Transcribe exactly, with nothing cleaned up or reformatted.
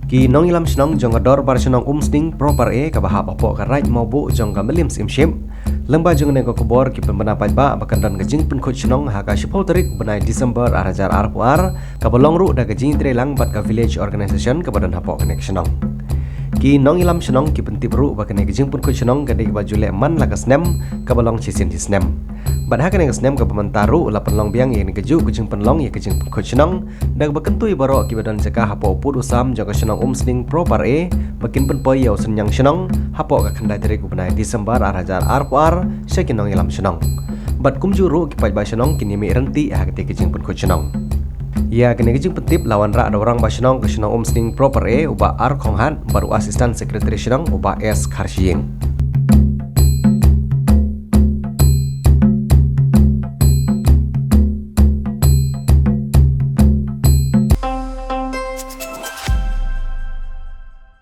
Ki nongïalam shnong jong ka Dorbar Shnong Umsning Proper A kaba hap hapoh ka Raid Mawbuh jong ka Mylliem Syiemship, lyngba jong kane ka khubor ki pynbna paidbah ba kan don ka jingpynkhuid shnong ha ka shiphew tarik u bnai December ar hajar arphew ar, kaba long ruh da ka jingïatreilang bad ka Village Organisation kaba don hapoh kane ka shnong. Ki nongïalam shnong ki pyntip ruh ba kane ka jingpynkhuid shnong ka dei kaba ju leh man la ka snem, kaba long shisien shisnem. Bad ha kane ka snem kaba mynta ruh la pynlong biang ïa kane kajuh ka jingpynlong ïa ka jingpynkhuid shnong, da kaba kyntu ïa baroh kiba don jaka hapoh u pud u sam jong ka Shnong Umsning Proper A ba kin pynpoi ïa u synñiang shnong hapoh ka khyndai tarik u bnai December ar hajar arphew ar sha ki nongïalam shnong. Bad kumjuh ruh ki paidbah shnong kin ïa mih ryntih ha katei ka jingpynkhuid shnong. Ïa kane ka jingpyntip la wanrah da u Rangbah Shnong ka Shnong Umsning Proper A u Bah R Khonghat bad u Assistant Secretary Shnong u Bah S Kharshiing.